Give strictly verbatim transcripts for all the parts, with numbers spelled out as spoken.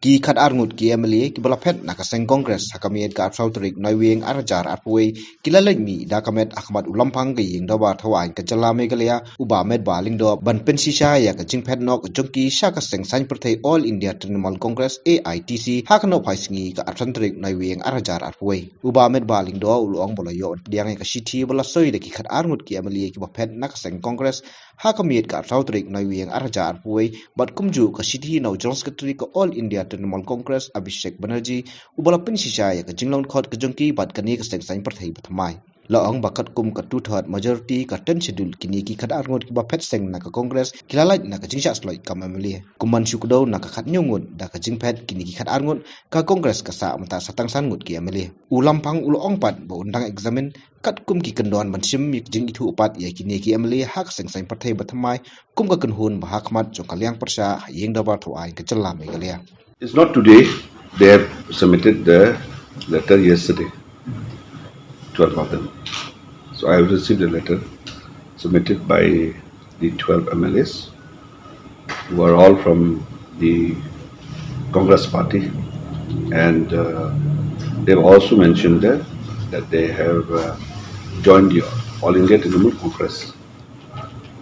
Ki khat ar ngut ki M L A kiba la phet na ka seng Congress ha ka miet ka arphew tarik Naiwieng ar hajar arphew wei ki la leit mih da ka met ha khmat u Lamphang ka ïing dorbar thaw aiñ ka jylla Meghalaya, u Bah Metbah Lyngdoh, ban pynshisha ïa ka jingphet noh jong ki sha ka seng saiñ pyrthei All India Trinamool Congress, A I T C, ha ka nohphai sngi ka arphew tarik Naiwieng ar hajar arphew wei. U Bah Metbah Lyngdoh u la ong ba la ïoh ban pdiang ïa ka shithi ba la soi da ki khat ar ngut ki M L A kiba phet na ka seng Congress ha ka miet ka arphew tarik Naiwieng ar hajar arphew wei, bad kumjuh ka shithi na u General Secretary ka All India Trinamool Congress, Abhishek Banerjee, uba la pynshisha ïa ka jinglong dkhot ka jong ki bad kane ka seng saiñ pyrthei bathymmai. La ong ba katkum ka two third majority, ka ten schedule, kine ki khat ar ngut kiba phet seng na ka Congress ki la lait na ka jingshah slot kam M L A. Kum ban shu kdew na ka khathynñiew ngut da ka jingphet kine ki khat ar ngut, ka Congress ka sah mynta sa tang san ngut ki M L A. U Lamphang u la ong pat ba un dang examine katkum ki kyndon ban shim ïa ka jingithuh pat ïa kine ki M L A ha ka seng saiñ pyrthei bathymmai, kum ka kynhun ba ha khmat jong ka liang pyrshah ha ïing dorbar thaw aiñ ka jylla Meghalaya. It's not today. They have submitted the letter yesterday, twelve of them. So I have received a letter submitted by the twelve M L As, who are all from the Congress party, and, uh, they've also mentioned there that they have, uh, joined the All India Trinamool Congress.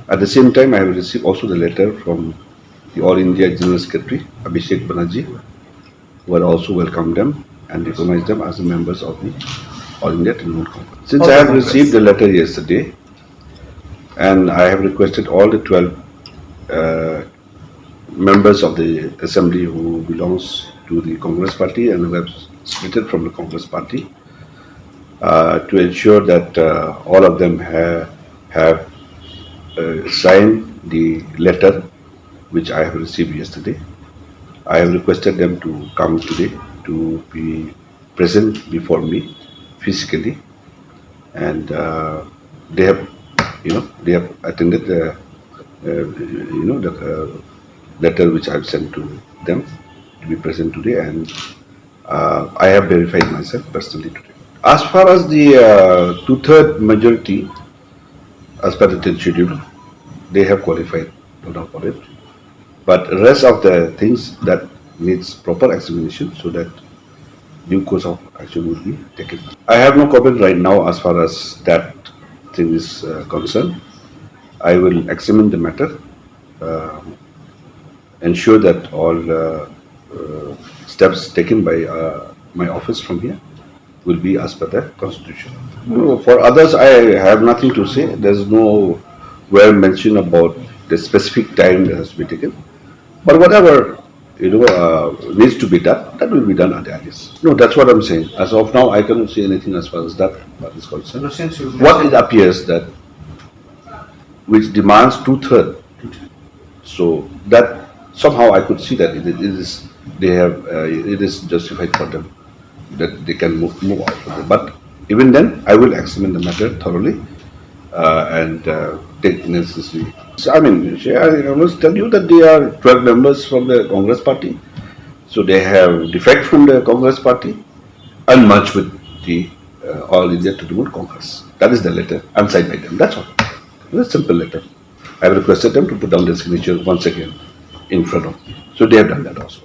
At the same time, I have received also the letter from the All India General Secretary, Abhishek Banerjee, who had also welcomed them and recognized them as the members of the All India Trinamool Congress. Since I have received the letter yesterday, and I have requested all the twelve, uh, members of the assembly who belongs to the Congress party and who have submitted from the Congress party, uh, to ensure that, uh, all of them ha-, have, uh, signed the letter which I have received yesterday. I have requested them to come today to be present before me physically, and, uh, they have, you know, they have attended the, uh, you know, the, uh, letter which I have sent to them to be present today, and, uh, I have verified myself personally today. As far as the, uh, two-third majority, as per the tenth schedule, they have qualified, no doubt about it. But rest of the things that needs proper examination so that due course of action will be taken. I have no comment right now as far as that thing is, uh, concerned. I will examine the matter, uh, ensure that all, uh, uh, steps taken by, uh, my office from here will be as per the constitution. No, for others, I have nothing to say. There's nowhere mention about the specific time that has to be taken. But whatever, you know, uh, needs to be done, that will be done at the earliest. No, that's what I'm saying. As of now, I cannot say anything as far as that part is concerned. No, since you What it mentioned appears that which demands two-third. So that somehow I could see that it, it is, they have, uh, it is justified for them that they can move, move out from there. But even then, I will examine the matter thoroughly, uh, and, uh, take necessary. So, I mean, I must tell you that they are twelve members from the Congress party. So they have defect from the Congress party and merge with the, uh, All India Trinamool Congress. That is the letter and signed by them. That's all. It's a simple letter. I have requested them to put down their signature once again in front of me. So they have done that also.